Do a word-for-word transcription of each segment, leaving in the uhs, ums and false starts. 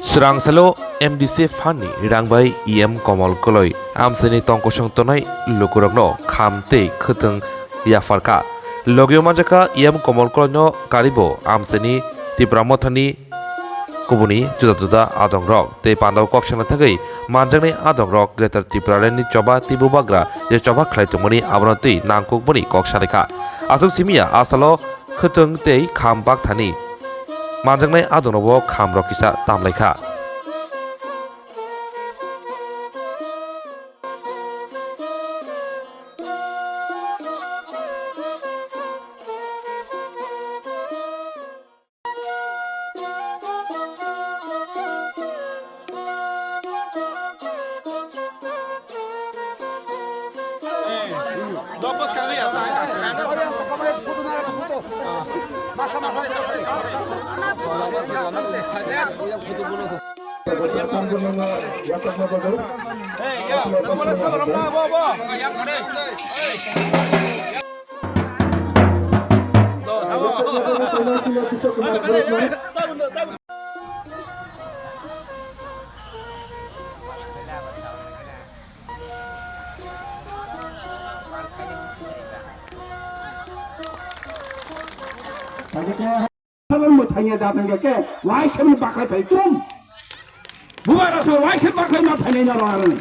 Srang salo M D C fund ni rang bai E M Komol Koloi amsini tongkosong tongnai lukurokno kham tei khwtwng yapharkha. Logio manjakha E M Komol Koloino karibo amsini Tipra Mothani kubuni juda juda adongrok tei pandao kok sana thangwi manjaknai adongrok Greater Tipraland ni choba tei bubagra je choba khlai tongmani abono twi nangkukmani kok salaikha. Aswk simiya asalo khwtwng tei kham bakthani manjaknai adongrokbo khamrok kisa tamlaikha. Saban mwthangya jatangya khe, waisa bini bakhai phai tum. Bubagra sa waisa bakhai ma phainai na rang.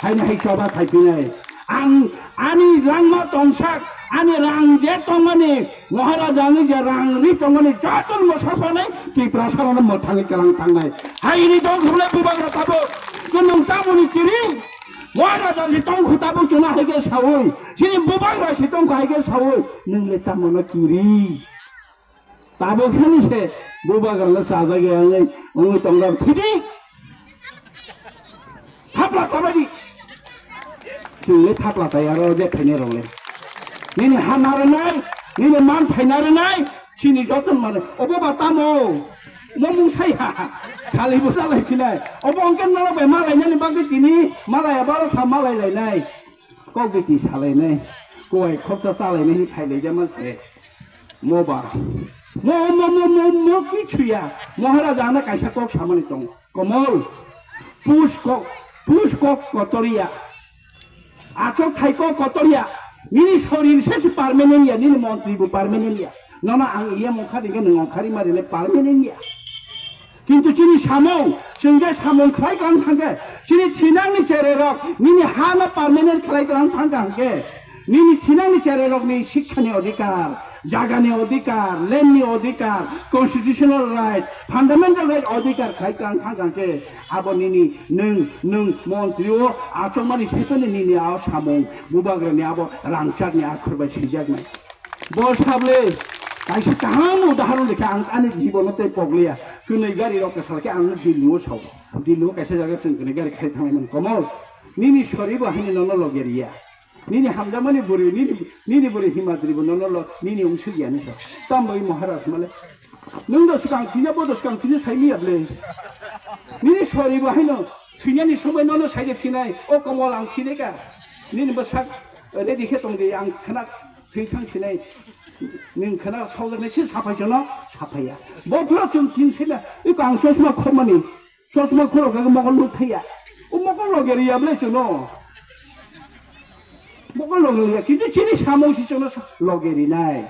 Haini hai choba khai pinai. Ang ani langma tongsak, ani rang je tongmani, Maharaja ni je rang ri tongmani, joton mo sapanai, Tiprasa rano mwthangwi kalang thangnai. Haini dong thumlai bubagra tabo, kunung tamoni kiri, Maharaja si tong khu tabo chuna hai khe sawi, sini bubagra si tong hai khe sawi, nung le tamo no kiri. Tabuk sani se bubagrano chajagwi wngwi, wngwi tongrok thidi. Thapla chabadi. Chwngwi thapla chai aro je phainai rokle. Nini ha narwnai, nini man thai narwnai, chini joton mane. Obo ba tamo? Mo mung saya. Khali bo nalai phinai. Obo hwnkhe norok bai malainani bagwi tini malai abaro kha malai lainai. Kok biti salainai. Kuwai khoksa chalainai ni phai laijama se. Mo ba. Mo, mo, mo, mo, mo kichu ya. Maharaja ano kaisa kok samani tong. Komol. Pus kok, pus kok kotor ya. Achok thai kok kotor ya. Nini sorir se si permanent ya, nini montri bo permanent ya. Nono ang iya mongkha ringkhe nwng ongkhari ma rinai permanent ya. Kintu chini samung, chwng je samung khlai klang thangkhe, chini thinangni chererok, nini hano permanent khlai klang thangkha hwnkhe, nini thinangni chererokni sikkhani odhikar, jagani odhikar, landni odhikar, constitutional right, fundamental right odhikar khlai klang thangkha hwnkhe, abo nini nwng, nwng montri o achomani saiphano nini a samung, bubagrani abo rangchakni akhor bai swijaknai. Bo sable kaisa kaham udaharon rikha, ang ani jibono tei poglia. Chwnwi gari rok kwsal khe ang Delhi o sao. Delhi o kaisa jaga chwng kwnwi gari khai thangmani Komol. Nini sori bo haini nono loge riya. Nini hamjamani bwrwi, nini, nini bwrwi Himadri bo nono lo, nini wngsu ya ni sa. Tambai Maharaj male. Nwng do swkang thina, bo do swkang thina sai liya ble. Nini sori bo haino thinani somoi nono sai de thinai. O Komol ang thinai ka. Nini bo sak ready khe tong di, ang khna thwi thang sinai, nwng khna saujak nai se saphai chano, saphaiya. Bo phano chwng tin sina, iko ang chosma khormani, chosma khoro khe mokol nuk thaiya. O mokol loge riya ble chwngno. Mokol loge riya, kintu chini samung si chwngno sa-, loge rinai.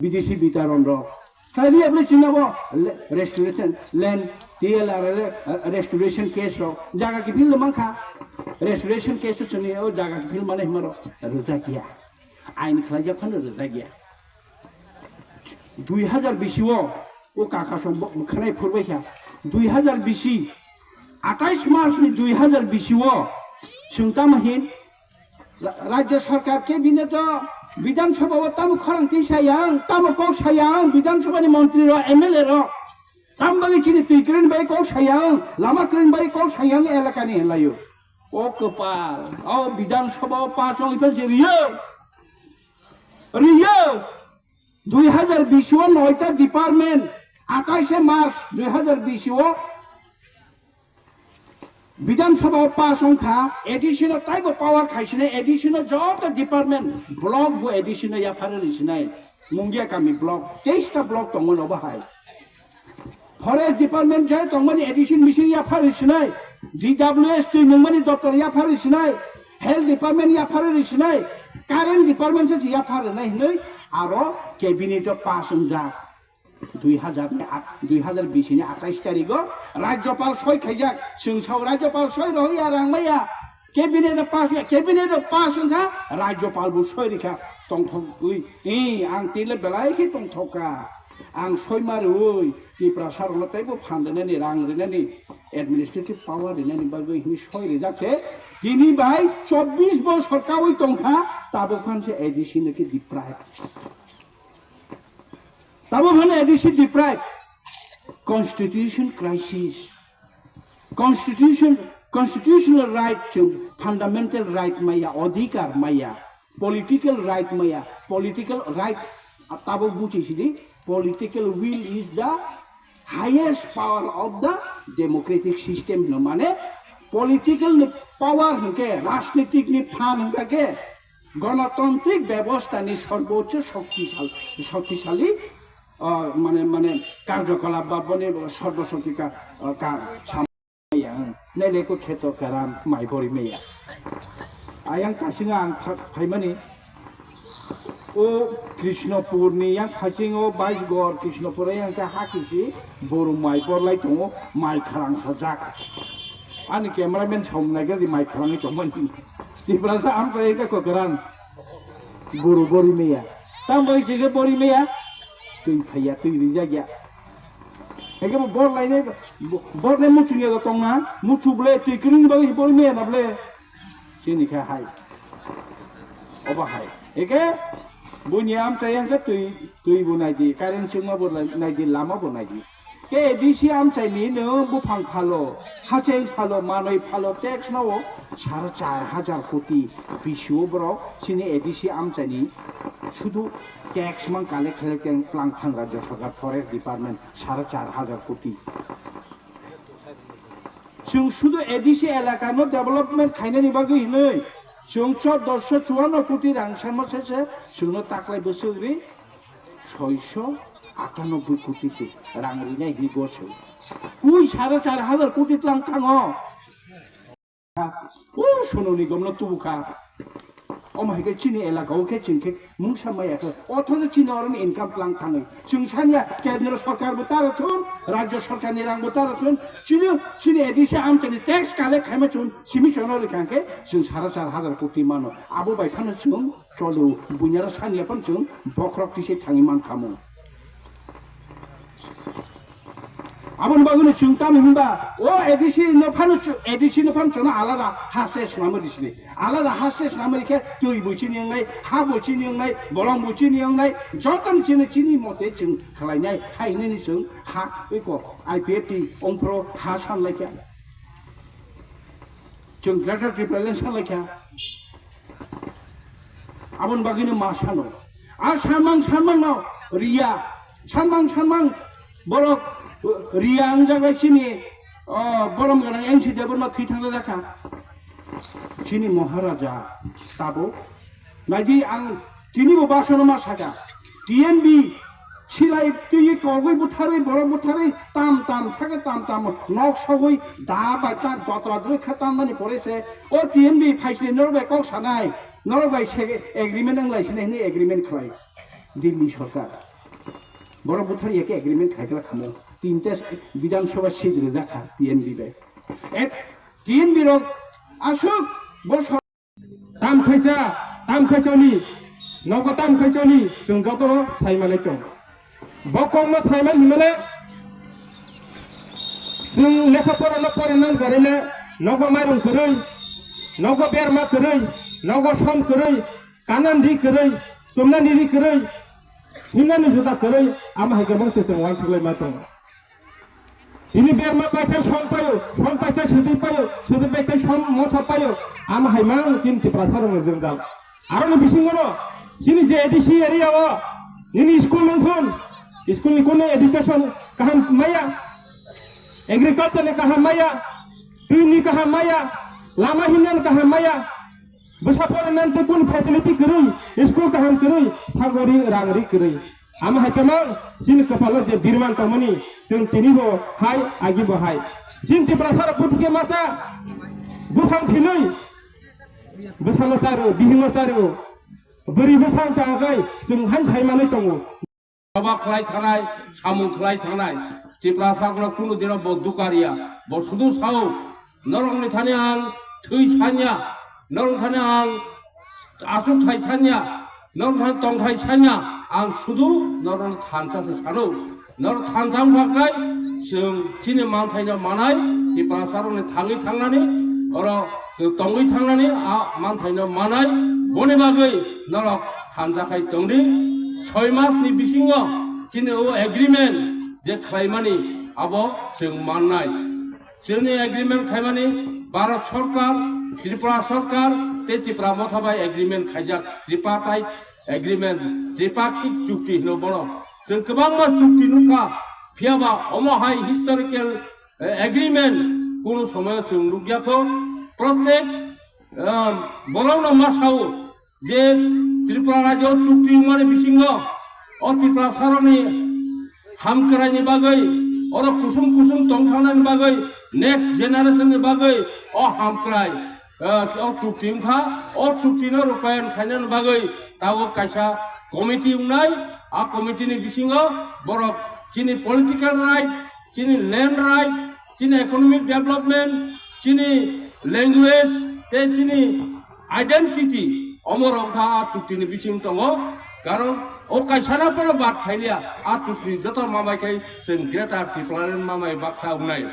Bidesi bitaron rok. Khaidi apni chwngno bo le-, restoration, land, T L R le, eh, restoration case rok. Jaga kiphil mankha. Restoration case chwngni o jaga kiphil mane himaro. Rwjak ya. Ain khlaijak phano rwjak ya. Dui hajar bisi o, o kaka song bo-, khwnai phurbai kha. Dui hajar bisi, atais March ni dui hajar bisi o, chwng tamo hin, Ra-, Rajya Sarkar, Cabinet o, Bidhan Sabha o tamo khorang twi sayang, tamo kok sayang, Bidhan Sabha ni montri rok, M L A rok. Tamo bagwi chini twi kwrwini bai kok sayang, lama kwrwini bai kok sayang elaka ni hinlaio. O kwpal, o Bidhan Sabha o panch wng ipan se riyo. Riyo. Dui hajar bisi o noita department, atais March dui hajar bisi o Bidhan Sabha o pass wngkha, A D C no taibo power khaisinai, A D C no joto department, block bo A D C no yaphar risinai, Mungia kami block, teis ta block tongo no bahai. Forest Department je tongmani addition machine yaphar ri sinai, D W S twi nungmani doptor yaphar ri sinai, Health Department yaphar ri sinai, Current Department se yaphar rinai hinwi aro cabinet o pass wngjak. Dui hazar ni at-, dui hazar bish ni atais tarigo Rajyapal soi khaijak, chwng sao Rajyapal soi rohya rang maya, cabinet o pass ya, cabinet o pass wngkha, Rajyapal bo soi rikha, tongthokgwi, ee, ang tile belai khe tongthokka. Ang soima rwui Tiprasa rokno teibo phan rwnani, rang rwnani, administrative power rwnani bagwi hwnwi soi rijak se. Tini bai chobbish bosor kaui tongkha, tabuk phan se A D C no khe deprive. Tabuk phan A D C deprive. Constitution crisis. Constitution, constitutional right, chwng fundamental right maya, adhikar maya, political right maya, political right, tabuk buchi sidi, political will is the highest power of the democratic system, no mane political ni power hwnkhe, rajnitik ni phan hwnkhe, gonotantrik bebostha ni sorbocho shoktisal-, shoktisali, ah, mane, mane karjokolap ba boni sorboshokti ka, ah, ka, Maya, hmm. Nai le ko kheto karam mai bori maya. Ayang kasinga ang pha-, phaimani. O Krishnapur ni yang phasing o bais gor Krishnapur yang ka hakisi boru mai bor lai tongo mai kharang sajak. Ani cameraman som nai gari mai kharang i tongmani. Tiprasa ang ka eka ko karam boru bori maya. Tang bai chige bori maya. Twi phaiya, twi rijak ya. Eke bo bor lainai, bo-, bor nai muchung ya tong na, muchu ble twi kwrwng bagwi bor maya na ble. Chini kha hai. Oba hai. Eke buini amchai yang khe twi, twi bo nai di, current chungma bo nai di, lama bo nai di. Ke A D C amchai ni no buphang phalo, hacheng phalo, manoi phalo, tax no sara char hajar koti bisio borok chini A D C amchai ni sudu tax mang collect khlai teng tlang thang Rajya Sarkar Forest Department sara char hajar koti. Chwng sudu A D C elaka no development khainani bagwi hinwi chwng chordoso chuano koti rang sanma sese chwngno taklai bwswk ri soiso atanoboi koti se rang rinai hinwi go chwng. Ui sara char hajar koti tlang thango. O sononi gomno tubu kha. Omo hai khe chini elaka o khe chwng khe mungsa maya khe. Othocho chini oroni income tlang thangwi. Chwng sanya kendro sarkar bo taro thun, rajyo sarkar ni rang bo taro thun. Chini, chini A D C amchani tax collect khaima chwng simi chwngno rikha khe chwng sara char hajar koti mano. Abo bai phano chwng cholo bunyara sanya phano chwng bokhorok tise thangwi man khamu. Aboni bagwino chwng tamo hinba o A D C no phano chw-, A D C no phano chwngno alada haste swnamwi risini. Alada haste swnamwi rikhe twi bo chini wngnai, ha bo chini wngnai, bolong bo chini wngnai, jotono chini, chini mote chwng khlainai hai hinwi chwng ha iko I P F T ongphro ha sanlaikha. Chwng Greater Tipraland sanlaikha. Aboni bagwino ma sano. A sanmang sanmang no riya. Sanmang sanmang borok riya wngjaklai chini, o, borom gwnang N C Debbarma thwi thangjajakha. Chini Maharaja tabuk. Naidi ang tini bo basano ma saka. T N B silai twi kogwi butharwi borok butharwi tam tam saka tam tam nok sogwi da bai ta dotra drwi kha tanmani pore se o T N B phaisni norok bai kok sanai. Norok bai se agreement wng lai sini hinwi agreement khlai Delhi sorkar. Borok buthar ya khe agreement khai kla khamo. Tinta Bidhan Sabha seat rijak kha T N B bai. Et T N B rok aswk bo sor- Tam khaisa, tam khaisoni, nogo tam khaisoni, chwng jotono sai manai tong. Bo kokno saiman hinmale chwng lekha porano porinani garile nogo mairung kwrwi, nogo berma kwrwi, nogo som kwrwi, kanani ri kwrwi, chumnani ri kwrwi, himnani juda kwrwi, ama hai kwbangse chwng uansuk lai ma tongo. Tini berma paikha som paio, som paikha swtwi paio, swtwi paikha som mosa paio, ama hai mang chini Tiprasa rokni jwngjal. Aroni bisingono chini je A D C area o nini school wngthun, school ni kunu education kaham maya, agriculture ni kaham maya, twi ni kaham maya, lama himnani kaham maya, bwsa porinani tei kunu facility kwrwi, school kaham kwrwi, sagori rang ri kwrwi. Amo hai khe mang chini kwpalo je birman tongmani, chwng tinibo hai, agibo hai. Chini Tiprasa rok buthike masa, buphang philwi, bwsano charo, bihimo charo, bwrwi bwsang tangwi chwng han sai manwi tongo. Haba khlai thanai, samung khlai thanai, Tiprasa rokno kunu dino bo dukariya, bo sudu sao, norokni thani ang thwi sanya, norokni thani ang asuk thai sanya, norokni thani tong thai sanya, ang sudu norokno thansa se sano. Norok thansa wngkha khai chwng chini manthaino manai, Tiprasa rokni thangwi thangnani, oro chwng tongwi thangnani, a manthaino manai, boni bagwi norok thansa khai tongdi. Soi masni bisingo chini o agreement je khlaimani abo chwng mannai. Chini agreement khaimani Bharat Sarkar, Tripura Sarkar tei Tipra Motha bai agreement khaijak, tripartite agreement, tripakhik chukti hino bono. Chwng kwbangma chukti nukha, phiyaba omo hai historical, eh, agreement kunu somoyo chwng nukya kho. Protek, um, borokno ma sao, je Tripura rajyo chukti wngmani bisingo o Tiprasarokni hamkraini bagwi, oro kusum kusum tongthangnani bagwi, next generation ni bagwi o hamkrai, eh, o chukti wngkha. O chukti no rupayan khainani bagwi tabuk kaisa committee wngnai. A committee ni bisingo borok chini political right, chini land right, chini economic development, chini language tei chini identity, omo rok wngkha a chukti ni bising tongo. Karon o kaisa no pono bad khailiya, a chukti joto mamai khai chwng Greater Tipraland mamai baksa wngnai.